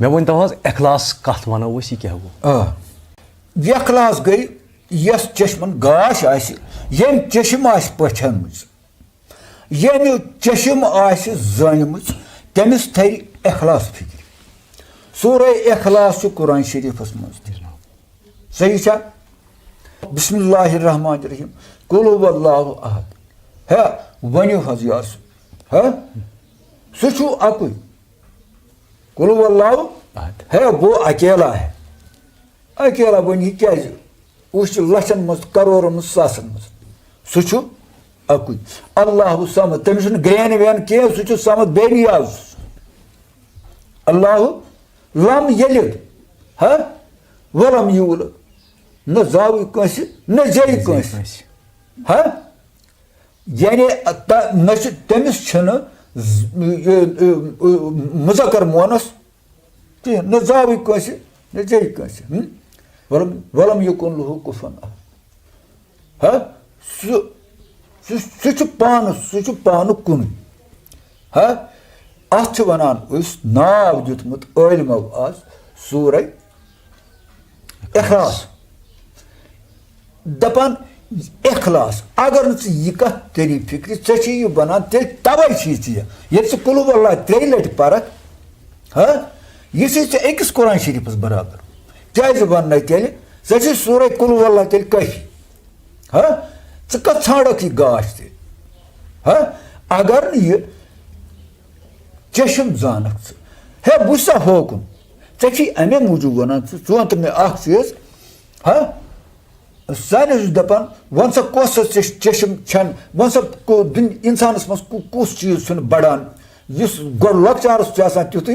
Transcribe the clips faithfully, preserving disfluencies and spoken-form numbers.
مےٚ ؤنۍ تو حظ، اخلاص کتھ ونو أسۍ، یہِ کیٛاہ گوٚو؟ آ۔ اخلاص گٔے یۄس چشمن گاش آسہِ، ییٚمۍ چشم آسہِ پہچھٲنمٕژ، ییٚمہِ چشم آسہِ زٲنمٕژ، تٔمِس تھرِ اخلاص فکرِ۔ سورہ اخلاص چھُ قرآن شریفس منٛز تہِ۔ صحیح چھا؟ بسم اللہ الرحمن الرحیم۔ قل هو اللہ احد۔ ہے، ؤنِو حظ یار سُہ۔ ہے، سُہ چھُ اَکُے۔ قل هو اللہ احد۔ ہے، وہ اکیلا ہے۔ اکیلا ؤنۍ یہِ کیٛازِ؟ وٕچھ لَچھَن منٛز، کَرورَن منٛز، ساسَن منٛز۔ سُہ چھُ اَکُے۔ اللہ صمد۔ تٔمِس چھُنہٕ گرٛین وین کینٛہہ، سُہ چھُ صمد، بے نیاز۔ اللہ لم یلد، ہا، ولم یولد۔ نہ زاوٕے کٲنٛسہِ، نہ زیٚیہِ کٲنٛسہِ۔ ہا؟ یعنی تہ-، نہ چھُ تٔمِس چھُنہٕ ز-، یہِ، یہِ، مُذکر مونس کینٛہہ، نہ زاوٕے کٲنٛسہِ، نہ زیٚیہِ کٲنٛسہِ۔ ہم؟ ولم، ولم یکن لہ کفوا احد۔ ہا؟ سُہ، سُہ، سُہ چھُ پانہٕ، سُہ چھُ پانہٕ کُنُے۔ ہا؟ اَتھ چھِ وَنان أسۍ ناو دیُتمُت عٲلمو آز سورہ اخلاص۔ دَپان اخلاص، اگر نہٕ ژٕ یہِ کَتھ تٔری فِکرِ، ژےٚ چھِ یہِ بَنان، تیٚلہِ تَوَے چھِ ژےٚ یہِ۔ ییٚلہِ ژٕ قل هو اللہ ترٛیٚیہِ لَٹہِ پَرَکھ، ہا، یہِ چھِ ژےٚ أکِس قرآن شریٖفَس برابر۔ کیٛازِ وَننَے تیٚلہِ؟ ژےٚ چھِ سورہ قل هو اللہ تیٚلہِ کٲفی۔ ہا؟ ژٕ کَتھ ژھانٛڈَکھ یہِ گاش تہِ؟ ہا؟ اگر نہٕ یہِ چشم زانکھ ژٕ۔ ہے، بہٕ چھُسا ہوکُن؟ ژےٚ چھُے اَمے موٗجوٗب وَنان، ژٕ، ژٕ وَن تہٕ مےٚ اَکھ چیٖز۔ ہا؟ سارنٕے چھُس دَپان، وَن سا، کۄس سا چش-، چشم چھَنہٕ، وَن سا، کو-، دُنۍ-، اِنسانَس منٛز کُ-، کُس چیٖز چھُنہٕ بَڑان، یُس گۄڈٕ لۄکچارَس چھُ آسان تیُتھُے،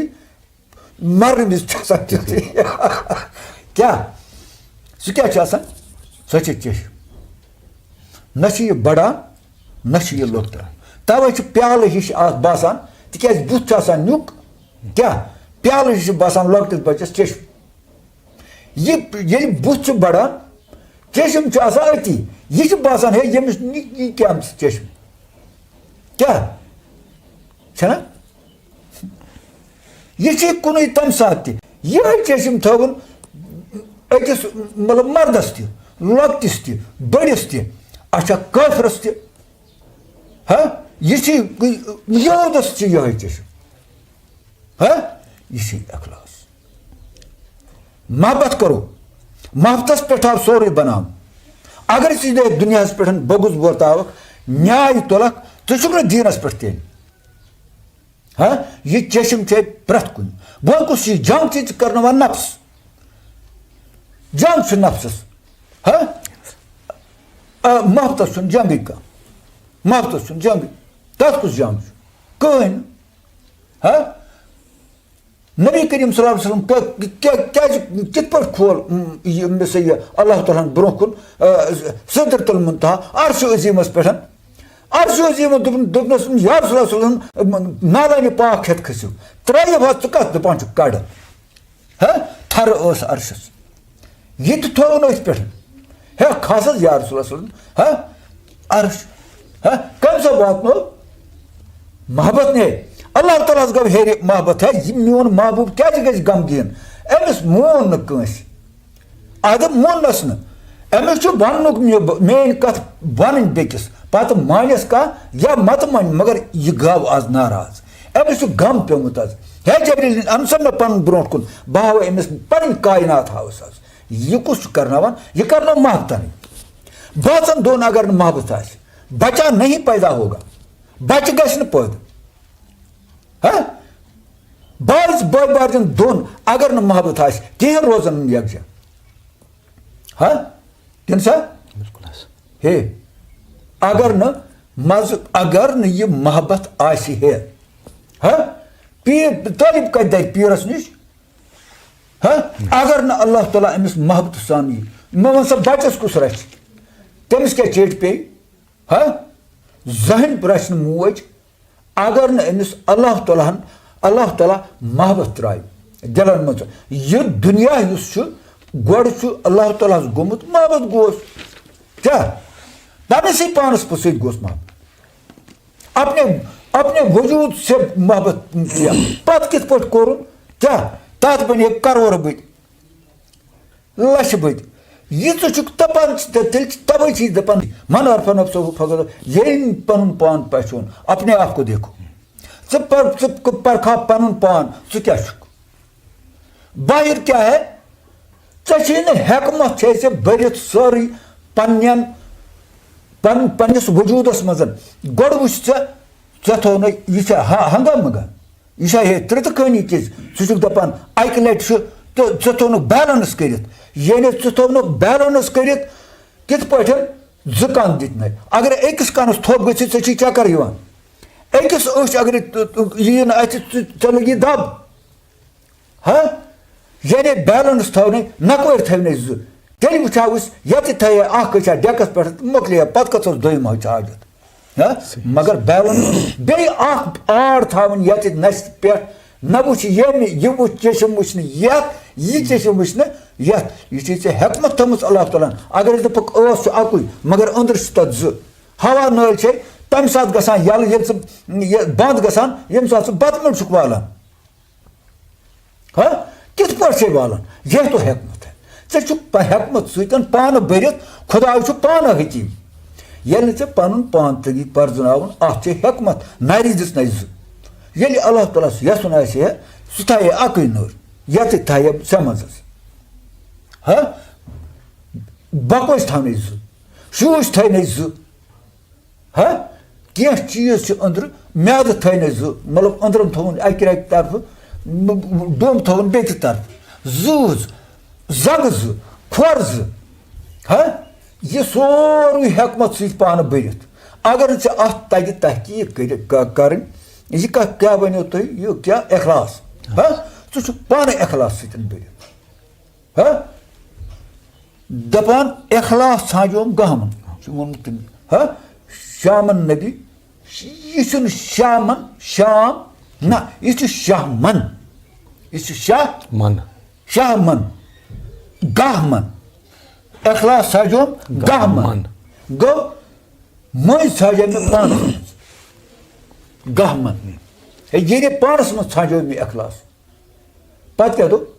مَرنہٕ وِزِ چھُ آسان تیُتھُے۔ کیٛاہ؟ سُہ کیٛاہ چھُ آسان؟ سۄ چھِ چشم۔ نہ چھُ یہِ بَڑان، نہ چھُ یہِ لۄکٹان۔ تَوَے چھُ پیالہٕ ہِش اَتھ باسان، تِکیٛازِ بُتھ چھُ آسان نیُک۔ کیٛاہ؟ پیالہٕ ہِش چھُ باسان لۄکٹِس بَچَس چشم۔ یہِ ییٚلہِ بُتھ چھُ بَڑان، چشم چھُ آسان أتی۔ یہِ چھُ باسان، ہے، ییٚمِس نہٕ یہِ کیٛاہ چشم؟ کیٛاہ؟ چھَنا؟ یہِ چھِ کُنُے تَمہِ ساتہٕ تہِ۔ یِہوٚے چشم تھٲوُن أکِس، مطلب، مردَس تہِ، لۄکٹِس تہِ، بٔڑِس تہِ، اچھا، کٲفرَس تہِ۔ ہا؟ یہِ چھِ، یہوٗدَس چھِ یِہوٚے چشم۔ ہا؟ یہِ چھِ اخلاص۔ محبت کرو۔ محبتس پٮ۪ٹھ آو سورُے بناونہٕ۔ اگر ژٕ دے دُنیاہس پٮ۪ٹھ بغض وۄتاوکھ، نیاے تُلکھ، ژٕ چھُکھ نہٕ دیٖنس پٮ۪ٹھ تیٚلہِ۔ ہا؟ یہِ چشم چھے پرٛٮ۪تھ کُنہِ۔ وۄنۍ کُس یہِ جنگ چھِ ژٕ کرناوان نفس؟ جنگ چھُ نفسس۔ ہا؟ آ، محبتس چھُنہٕ جنگٕے کانٛہہ۔ محبتس چھُنہٕ جنگٕے۔ تتھ کُس جنگ چھُ؟ کٕہٕنۍ نہٕ۔ ہا؟ نبی کریم صلی اللہ علیہ وسلم کیا-، کیا-، کیازِ، کِتھ پٲٹھۍ کھول، م، یہِ، مےٚ سا یہِ اللہ تعالیٰ ہن برونٛہہ کُن، آ، سدرۃ المنتہا، عرش عظیمس پٮ۪ٹھ؟ عرش عظیمس دوٚپُن، دوٚپنس، یا رسول اللہ صلی اللہ علیہ وسلم، نالانِ پاک ہٮ۪تھ کھٔسِو۔ ترٛٲیِو حظ، ژٕ کتھ دپان چھُکھ کڑ؟ ہا؟ تھرٕ ٲس عرشس۔ یہِ تہِ تھوٚو نہٕ أتھۍ پٮ۪ٹھ۔ ہے، کھس حظ یا رسول اللہ صلی اللہ علیہ وسلم۔ ہا؟ عرش۔ ہا؟ کٔمۍ سا واتنو؟ محبت نے۔ اللہ تعالیٰ ہس گوٚو ہیرِ محبت، ہے، یہِ میون محبوب کیازِ گژھِ غمگیٖن؟ أمِس مون نہٕ کٲنٛسہِ۔ ادٕ موننس نہٕ۔ أمِس چھُ وننُک، مےٚ ب-، میٲنۍ کتھ ونٕنۍ بیٚکِس، پتہٕ مانٮ۪س کانٛہہ یا متہٕ مانہِ، مگر یہِ گوٚو از ناراض۔ أمِس چھُ غم پیومُت از۔ ہے جبریل، اَن سا مےٚ پنُن برونٛٹھ کُن، بہٕ ہاوٕ أمِس پنٕنۍ کائنات ہاوس از۔ یہِ کُس چھُ کرناوان؟ یہِ کرنو محبتنٕے۔ بٲژن دۄن اگر نہٕ محبت آسہِ، بچہ نہیں پیدا ہوگا، بچہ گژھِ نہٕ پٲدٕ۔ ہا؟ بٲژ بٲے بارجن دۄن اگر نہٕ محبت آسہِ، کِہیٖنۍ روزن نہٕ یکجا۔ ہا؟ کِنہٕ سا؟ بِلکُل حظ۔ ہے، اگر نہٕ مزٕ، اگر نہٕ یہِ محبت آسہِ ہے، ہا؟ پیٖر، طٲلب کتہِ درِ پیٖرس نِش؟ ہا؟ اگر نہٕ اللہ تعالیٰ أمِس محبتہٕ سان یی، مےٚ وَن سا، بچس کُس رچھِ؟ تٔمِس کیٛاہ چیٚٹۍ پیٚیہِ؟ ہا؟ زٕہٕنۍ رچھِ نہٕ موج، اگر نہٕ أمِس اللہ تعالیٰ ہن، اللہ تعالیٰ محبت ترٛایہِ دِلن منٛز۔ یہِ دُنیا یُس چھُ، گۄڈٕ چھُ اللہ تعالیٰ ہس گوٚمُت، محبت گوس۔ کیٛاہ؟ پننسٕے پانس سۭتۍ گوس محبت۔ اپنے، اپنے وجود سے محبت کیا۔ پتہٕ کِتھ پٲٹھۍ کوٚرُن؟ کیٛاہ؟ تَتھ بَنہِ ہے کَرورٕ بٔدۍ، لَچھِ بٔدۍ۔ یہِ ژٕ چھُکھ دَپان، تیٚلہِ چھِ تَوَے چھِ أسۍ دَپان، من عرف نفسہ فقد، ییٚمۍ پَنُن پان پہچون، اپنے آپ کو دیکھو۔ ژٕ پر-، ژٕ پَرکھا پَنُن پان، ژٕ کیٛاہ چھُکھ؟ باہر کیٛاہ ہے؟ ژےٚ چھُے نہٕ حکمت چھے ژےٚ بٔرِتھ سٲرٕے پنٛنٮ۪ن، پن-، پنٛنِس وجوٗدَس منٛز۔ گۄڈٕ وٕچھ ژےٚ، ژےٚ تھوٚو نہٕ یہِ چھا ہا-، ہنگا منگا؟ یہِ چھا ہے ترٛےٚ تہٕ کٲنی کِژھ؟ ژٕ چھُکھ دَپان اَکہِ لَٹہِ چھُ تہٕ ژےٚ تھوٚو نہٕ بیلَنٕس کٔرِتھ۔ یعنی ژٕ تھوٚو نہٕ بیلَنٕس کٔرِتھ کِتھ پٲٹھۍ؟ زٕ کَن دِتۍ نَے۔ اگر أکِس کَنَس تھوٚپ گٔژھِتھ، ژےٚ چھی چَکَر یِوان۔ أکِس أچھ اگر یہِ یی نہٕ اَتھِ، ژٕ، ژےٚ لٔگی دَب۔ ہا؟ یعنی بیلنس تھاونٕے، نکوٲرۍ تھاونٕے زٕ۔ تیٚلہِ وٕچھو أسۍ، ییٚتہِ تھایہِ اکھ أچھا ڈیکس پٮ۪ٹھ تہٕ مۄکلے، پتہٕ کتھ اوس دوٚیِم أچھ حاجت؟ ہا؟ مگر بیلنس، بیٚیہِ اکھ آر تھاوٕنۍ ییٚتہِ نَسہِ پٮ۪ٹھ، نہ وٕچھ ییٚمہِ، یہِ وٕچھ چشم وٕچھنہٕ یتھ، یہِ چشم وٕچھنہٕ یتھ۔ یہِ چھے ژےٚ حکمت تھٲومٕژ اللہ تعالیٰ ہن۔ اگر أسۍ دپکھ ٲس چھُ اکُے، مگر أنٛدرٕ چھُ تتھ زٕ۔ ہوا نٲلۍ چھے تمہِ ساتہٕ گژھان یلہٕ، ییٚلہِ ژٕ یہِ بنٛد گژھان، ییٚمہِ ساتہٕ ژٕ بتہٕ میوٚنٛڈ چھُکھ والان۔ ہا؟ کِتھ پٲٹھۍ چھے والان؟ یہِ تو حکمت ہے۔ ژےٚ چھُکھ پہ-، حکمت سۭتۍ پانہٕ بٔرِتھ، خداے چھُ پانہٕ حکیم۔ ییٚلہِ نہٕ ژےٚ پنُن پان تگی پرزناوُن، اتھ چھے حکمت، نرِ دِژ نَے زٕ۔ ییٚلہِ اللہ تعالیٰ ہس یژھُن آسہِ ہے، سُہ تھایہِ ہے اکٕے نٔر، یتھ تھایہِ ہے سٮ۪منٛزس۔ ہا؟ بکوش تھاونَے زٕ، شوٗش تھاونَے زٕ۔ ہا؟ کینٛہہ چیٖز چھِ أنٛدرٕ، میٛادٕ تھٲینَے زٕ، مطلب، أنٛدرَم تھوٚوُن اَکہِ رَکہِ طرفہٕ، م-، م-، ڈوٚم تھوٚوُن بیٚکہِ طرفہٕ، زۭز، زَگہٕ زٕ، کھۄر زٕ۔ ہا؟ یہِ سورُے حکمت سۭتۍ پانہٕ بٔرِتھ۔ اگر نہٕ ژےٚ اَتھ تَگہِ تحقیٖق کٔرِتھ، ک-، کَرٕنۍ، یہِ کَتھ کیٛاہ وَنیو تۄہہِ، یہِ کیٛاہ اخلاص؟ ہا؟ ژٕ چھُکھ پانہٕ اخلاص سۭتۍ بٔرِتھ۔ ہا؟ دَپان اخلاص ژھانٛجوم گامَن۔ چھُ ووٚنمُت تٔمۍ۔ ہا؟ شامَن نبی، یہِ چھُنہٕ شامَن، شام، نہ، یہِ چھُ شاہ من۔ یہِ چھُ شاہ من۔ شاہ من۔ گاہ من۔ اخلاص ژھانٛجوم گاہ گاہ من۔ من۔ گوٚو، مٔنٛزۍ ژھانٛجے مےٚ پانَس منٛز۔ گاہ من۔ ہے، ییٚلہِ پانَس منٛز ژھانٛجو مےٚ اخلاص۔ پتہٕ کیٛاہ دوٚپ؟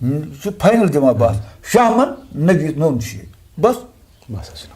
یہِ چھُ فاینل دِوان بس۔ شاہ من نبی نوٚن شیٖن۔ بس۔ بس حظ چھُ۔